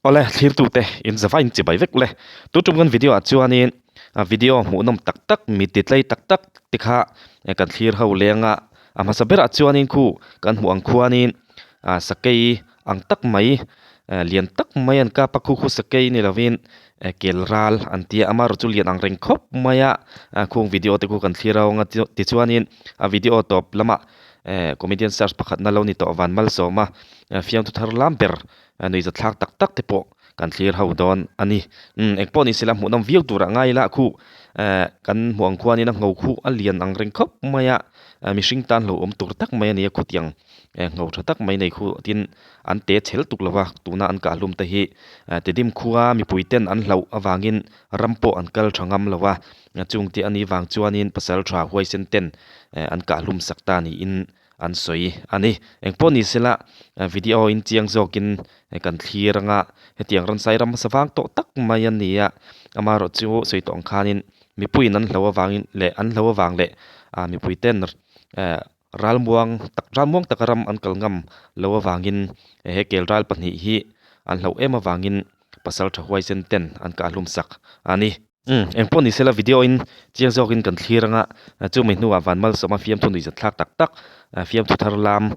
Awle thlirtute in zava in chibai vek ule. Tu tum kan video ah chuanin a video hmuhnawm tak tak mi ti tlei tak tak te kha kan thlir ho leng a, a hmasa berah chuanin khu kan hmuh ang khuanin ah sakei ang tak mai lian tak mai an kap a khu khu sakei ni lovin kel ral an tia amaherawhchu chu lian ang reng khawp mai a khung video te khu kan thlir ho ang a tichuanin a video tawp lamah comedian search pakhatna lo ni tawh van malsawm a fiamthu thar lam ber Nuihza thlak tak tak te pawh kan thlir ho dawn a ni. Umm eng pawh ni sela hmuhnawm viau turah ngai ila khuh eh kan hmuh ang khuanin a ngho khuh a lian ang reng khawp mai a, mihring tan hlauhawm awm tur tak mai a ni a khutiang eh ngho tha tak mai nei khuh tin an te chhel tuk lo va tuna an kah hlum te hi tidim khua mipui ten an hlauh avangin ram pawh an kal tha ngam lo va chung te a nih vang chuanin pasal tha huaisen ten eh an kah hlum sak ta niin an sawi a ni. Engpawh ni sela video in chiang zawkin kan thlir anga hetiang ransai ram hmasa vang tawh tak mai a ni a, amaherawh chu sawi tawh ang khanin mipuiin an hlo avangin leh an hlo avang leh ah mipui ten eh ralmuang tak ralmuang taka ram an kal ngam lo avangin he kel ral pahnih hi an hloh em avangin pasal tha huaisen ten an kah hlum sak a ni. Umm engpawh ni sela video in chiang zawkin kan thlir anga chumi hnuah van malsawma fiamthu nuihzat thlak tak tak fiamthu thar lam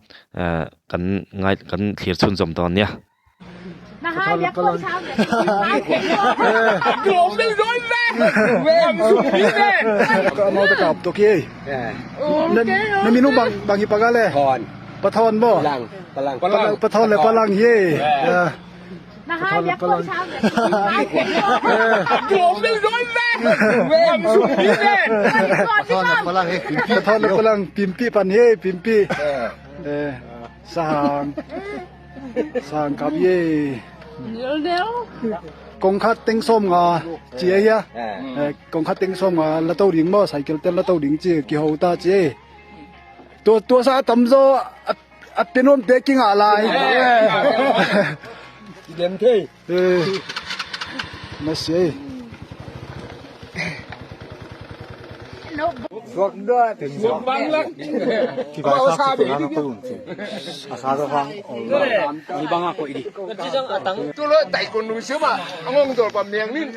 kan ngai kan thlir chhunzawm dawn nia. Kawng kha teng sawm nga chi a hi a kawng kha teng sawm nga la to ding maw cycle te la to ding chi ki ho ta chi tua tua sa tam zo A penuam te ki ngah lai. Lem thei. Na si. Suak da suak bang lak. Ki bai sa tu na ko un chi. A sa do hang ni bang a ko idi. Tu lo tai kon nu siu ma ngong dor pa miang nin.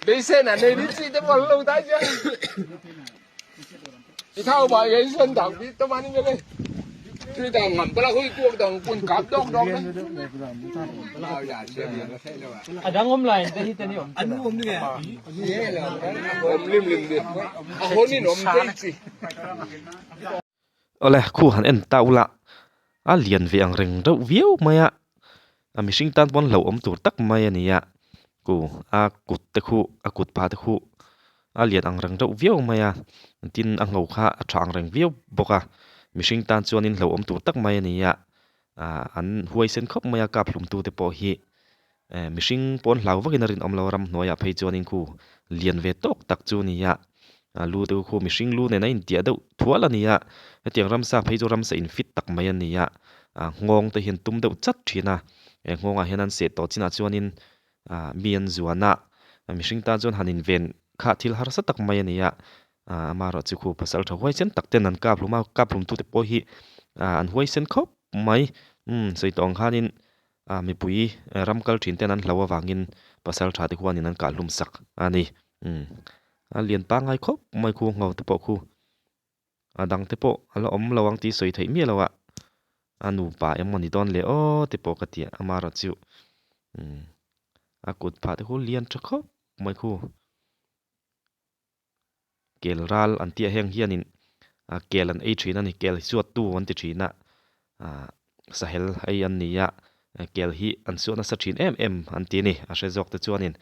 Bei se na nei ni chi te bol lo tai chiang. Thao bài cái sơn thẳng đi tao mang đi đây. Tuy rằng ngầm bala hui tuộc đồng quân cáp đong đong đấy. A dang om lai te hi te ni om. An om ni Om lim lim đi. A hôn in om tei chi. Awle khu han en ta ula a lian ve ang reng reuh viau mai a a mihring tan pawn hlauhawm tur tak mai a ni a ku a kut te khu a kut pah te khu a lian ang reng reuh viau mai a tin a ngho kha a tha ang reng viau bawk a mihring tan chuanin hlauhawm tur tak mai a ni a ah an huaisen khawp mai a kap hlum tu te pawh hi eh mihring pawn hlau vakin a rinawm lo a ramhnuaiah phei chuanin khu lian ve tawk tak chu a ni a a lu te khu mihring lu nen a intiah deuh thual a ni a hetiang ramsa phei chu ramsa in fit tak mai a ni a ah nghawng te hian tum deuh chat thin a he nghawngah hian an seh tawh chinah chuanin ah mi an zuan a mihring tan chuan han inven kha thil harsa tak mai a ni a ah amaherawh chu khu pasal tha huaisen tak ten an kap hlum a kap hlum tute pawh hi ah an huaisen khawp mai umm sawi tawh ang khanin ah mipui ram kal thin ten an hlo avangin pasal tha te khuanin an kah hlum sak a ni umm a lian pangngai khawp mai khu ngho te pawh khu a dang te pawh a la awm lo ang tih sawi theih miah lo a a nupa eng mawni dawn le aw te pawh ka ti a amaherawh chu umm a kut phah te khu lian tha khawp mai khu. Kel ral an tih ah heng hianin ah kel an ei thin a ni kel suat tu an ti thin a ah sahel ei an ni a kel hi an suah nasa thin em em an ti a ni a hre zawk te chuanin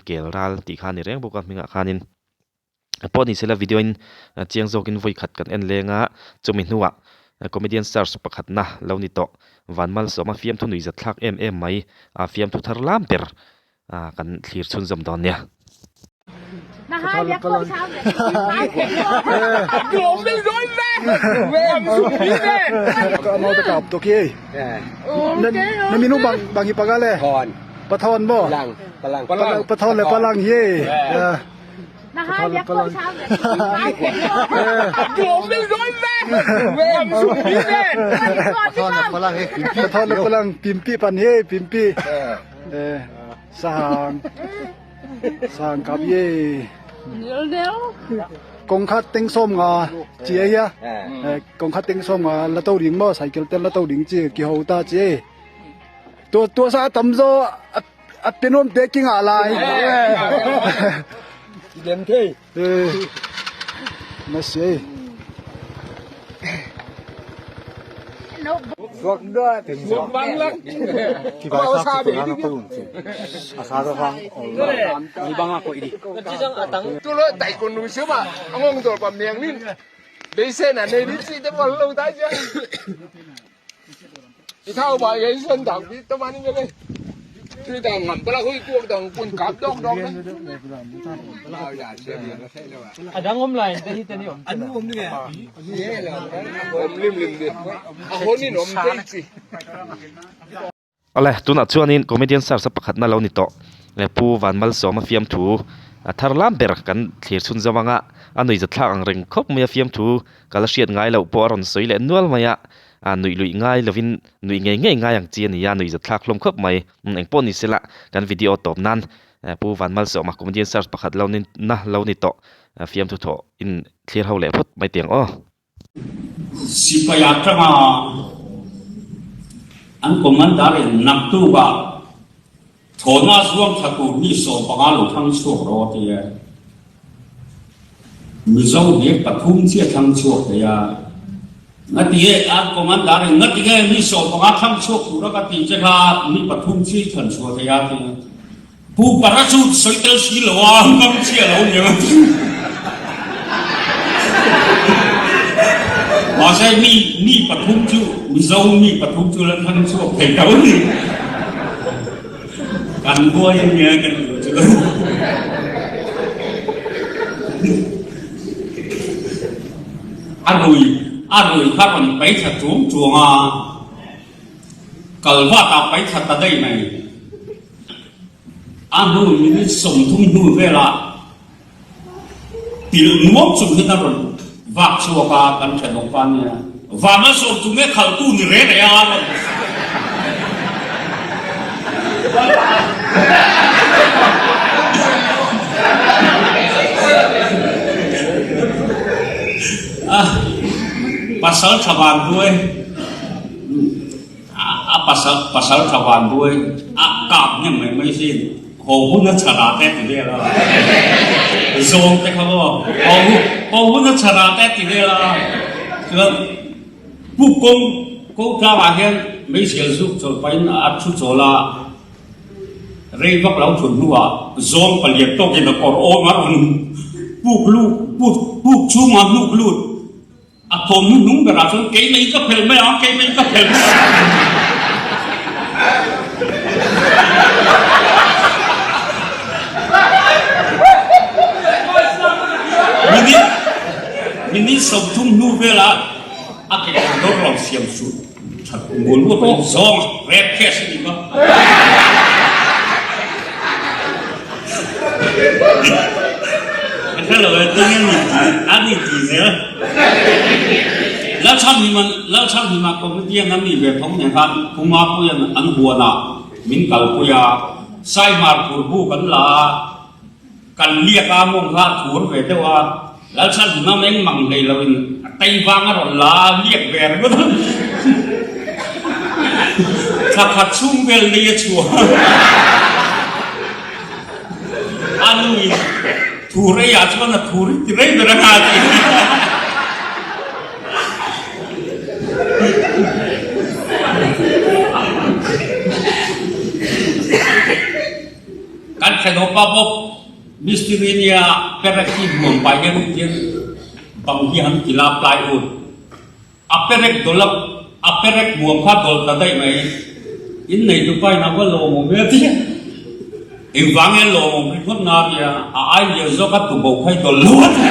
kel ral tih kha a ni reng bawk a hmingah khanin pawh ni sela video in chiang zawkin vawi khat kan en leng a chumi hnuah comedian search pakhatna lo ni tawh Vanmalsawma fiamthu nuihzat thlak em em mai a fiamthu thar lam ber ah kan thlir chhunzawm dawn nia. Sang sang kap ye kong kha teng som nga chi ai ya kong kha teng som nga la to ding mo cycle ten la to ding chi ki ho ta chi tua tua sa tam zo a penom te ki nga lai lem thei na se A dang om lai te hi te ni om. Awle, tunah chuanin comedian search a pakhatna lo ni tawh. Pu Vanmalsawma fiamthu a thar lam ber kan thlir chhun zawm anga a nuih zathlak ang reng khawp mai a fiamthu ka la hriat ngai loh pawh a rawn sawi leh nual mai a, a nuih luih ngai lovin nuih ngei ngei ngai ang chi a ni a, nuih zathlak hlawm khawp mai. Eng pawh ni sela kan video tawp nan Pu Vanmalsawma comedian search pakhat lo ni na lo ni tawh fiamthu thawh in thlir ho leh phawt mai tiang aw. Sipai atanga an commander in naktuk ah thawhna zuam thla tur mi 15 lo thlang chhuak rawh a ti a. Mizo hi pathum chiah thlang chhuak thei a. Ngati nge an commander in ngati nge mi 15 thlang chhuak tura ka tih che kha mi pathum chiah i thlan chhuah thei a ti a. Pu Parachute sawi tel si lo a, ngam chiah lo nia ka ti. Mahse mi mi pathum chu Mizo mi pathum chu la thlang chhuak thei tho a ni. Kan buai a nia kan duh chu. A rui a rui kha rawn pai thla chuang chuang a, kal vat ah pai thla ta daih mai. A hnu minute 30 hnu velah pilh nuam chung hian a rawn vak chhuak a, kan thenawm pa nia van a sawm chung nge khalhtu ni reng reng a rawn A pasal tha van buai. A pasal pasal tha van buai a kap hnem mai mai sin haw hun a chhan ah te ti vel a zawng te kha maw haw hun haw hun a chhan ah te ti vel a chuan pu kawng ko tlang ah hian meizial zuk chawlh pahin a thu chawl a rei vak lo thun hnu ah zawng palian tawk in a kawr awm a rawn puk lut puk puk chhung ah hnuk lut. A thawm hnu hnung berah chuan kei mai ka phelh mai ang, kei mai ka phelh mai ang. Minute, minute 30 hnu velah a ke kawr dawr lo siam suh that mual mual pawhin zawng rep cash a ni kha. Ka hre lo e, tinge ni tih a ni tih zel. Lalchhanhima Lalchhanhima comedian a mi ve thawng nen khan Puma Puia'n an huanah min kalpui a, Saihmar thur bu kan la a, kan liak a mawng kha a thur ve deuh a, Lalchhanhima meng mang hlei loin a tei vang a rawn la a, liak ve ringawt a, thla khat chhung vel nei a chhuah a. A nuin thu reiah chuan a thu ri ti rei ber a nga tih. Kan thenawpa bawk mistiri nia perek hi nuam pai hian hian bang hi han ti la plywood a perek dawlh a a perek muam kha dawlh ta daih mai. In nei tu pain a va lawmawm e tia. Engvang nge lawmawm ringawt na tia a ai lian zawk a tubo kha i dawlh lo a ti.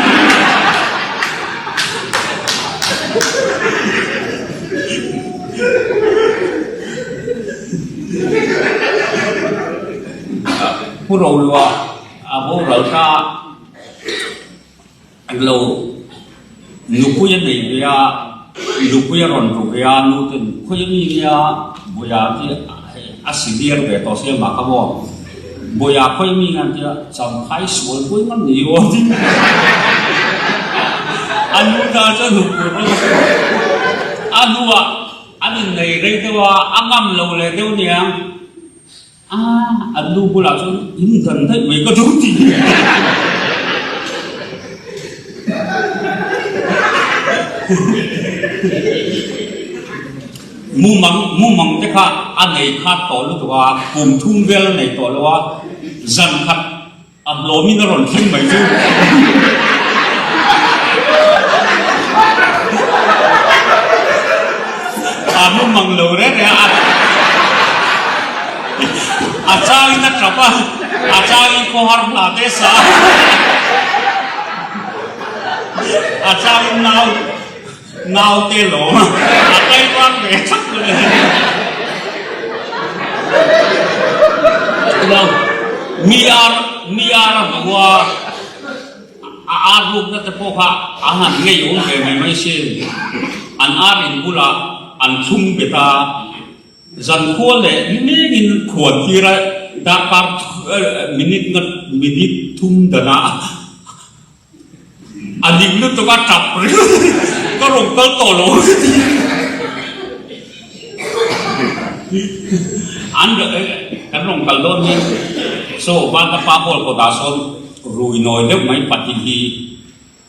Pu Rolua a boral ta. Lo, nupui a nei ve a, nupui a rawn ru ve a, nu ten khawi a mi nia Buia ti hei A senior ve tawh sia mah kha maw Bawiha khawi mi nge an tia Champhai sual pui ngam ni aw ti a nu ta chuan hmuh tur rawng a hre a hnuah an innei rei deuh a a ngam lo leh deuh niang a an nu bulah chuan in dan daih mai ka duh ti. Mumang mumang te kha a nei khat tawh lutuk a, kum thum vel a nei tawh lo a, zan khat a hlawmin a rawn thleng mai chu. A mumang lo reng reng a, a changin a tap a, a changin khawhar hna te sa a, a changin nau Naute lawm a taimak ve thak le. Lo mi ar mi ar a hmu a a ar rukna te pawh kha a han ngei awm ve mai mai sin. An ar in bulah an thlung bet a, zankhua leh nilengin khuan tir a darkar minute nga minute thum danah A ning lutuk a tap ringawt ka rawn kal tawh lo ang ti. An kan rawn kal dawn hian saw Vata pa hall kawtah sawn rui nawi deuh mai pahnih hi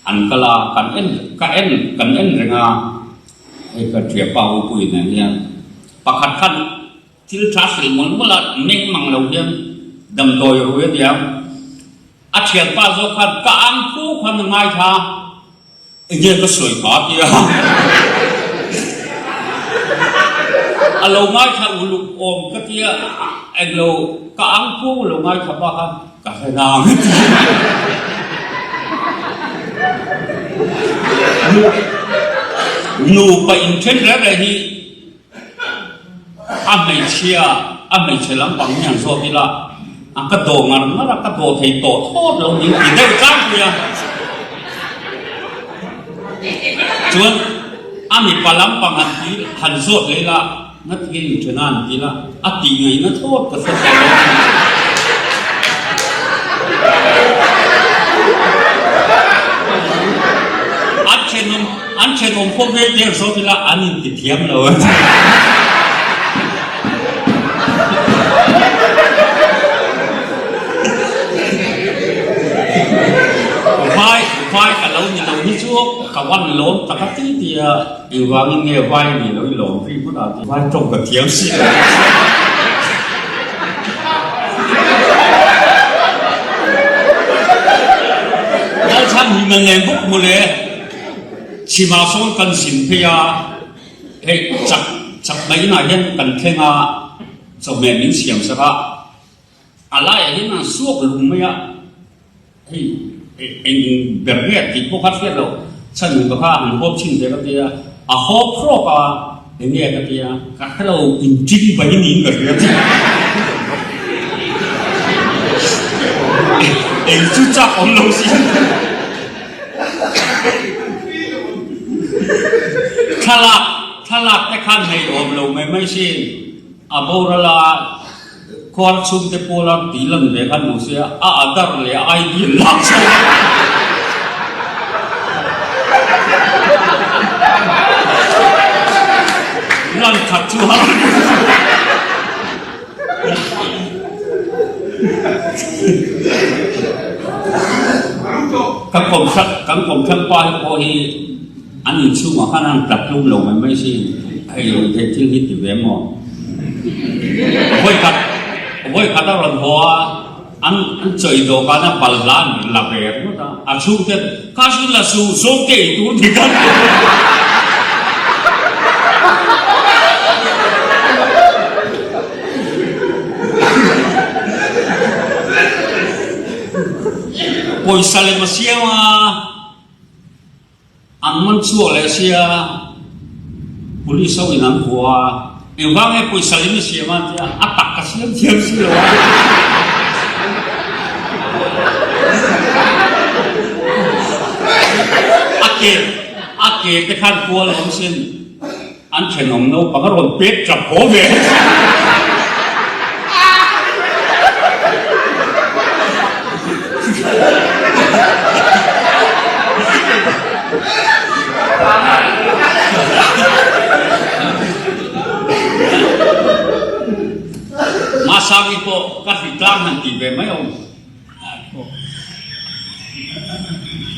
an kal a, kan en ka en kan en reng a, hei ka thianpa Upuii nen hian pakhat khan Thil tha hrilh mawlh mawlh a, meng mang lo hian damdawi rui a nia. A thianpa zawk khan ka ang phu khan a ngaithla, enge ka sawi kha a tia. A lo ngaithla uluk awm ka tia, englo ka ang phu lo ngaithla pa khan ka hre nang a ti. Nupa inthen reng reng hi A hmeichhia, a hmeichhe lampang hi han zawt ila, a ka dawh ngar ngar a, ka dawh thei tawh thawt lo ning ti deuh tlangpui a. Chuan a mipa lampang han ti, han zawt leh ila, ngatinge inṭhen a han ti ila, a tih ngaihna thawt ka hre tawh lo. An ṭhenawm An thenawm pawh ve der zawk ila an inti thiam lo a ni. Vai vai ka lo ni lo hi chu ka wan lawm tak a ti ti a, engvangin nge vai ni lo i lawm ri hmun ah ti vai tawng ka thiam si lo. Lalchhan hi na nen bawk mawle. Chhimah sawn kan zin phei a, hei chak chak mai inah hian kan thleng a, chawhmeh min siam sak a, a laiah hian an suak lung mai a, hei eng ber nge tih pawh kha hriat loh, chhan ka kha an hawp chhin ve ka ti a, a hawp hrawk a, eng nge ka ti a, ka hrelo inṭin bai niin ka hria tih eng chu chak awm lo si. Thlalak thlalak te khan hei awm lo mai mai sin a boral a khuar chhung te pawl a tih lan ve khan hmu sia a adar leh a ID an lak chho lan khat chu har Ka kawmthlang kan kawmthlang pa hi pawh hi an inchhungah khan an tap hlum lo mai mai sin hei hei thil hi ti ve maw vawi khat vawi khat a rawn haw a an an chawi dawhkan a balhla an la ve ringawt a a chhungte kha chu la su zawng te ei tur ni khan. Pawisa lem a siam a, an man chhuak leh sia, police ho in an hua a, engvang nge pawisa lem i siam a an ti a, a tak ka siam thiam si lo a. A ke a ke te khan kual awm sin. An thenawm naupang a rawn pek tap haw ve. Sangi pawh ka hritlang han tih ve mai awm.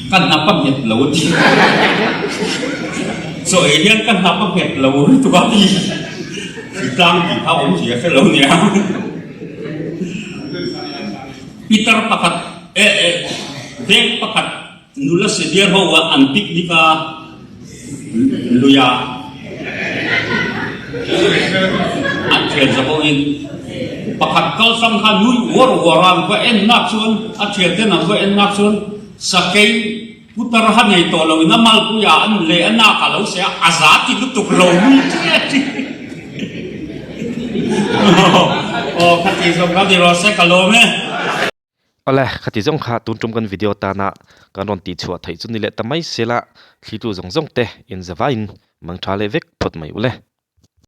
Ka hnap a nghet lo a ti. Chaw ei hian ka hnap a nghet lo lutuk a ti. Hritlang tih kha awmzia hre lo nia. Pitar pakhat eh eh veng pakhat nula senior ho a an picnic a luia an thian za ho in pakhat kal hrang kha nui uar uar a an va en nak chuan a thian ten an va en nak chuan sakei putar ha nei tawh lo in a malpui ah an leh a nak a lo se a a za ti lutuk lo nui chiah a ti aw khati zawng ka ni rawh se ka lawm e. Awle, khati zawng kha tun tum kan video tana kan rawn tih chhuah theih chu ni leh ta mai sela, thlitu zawng zawng te in zavaiin mang tha leh vek phawt mai ule.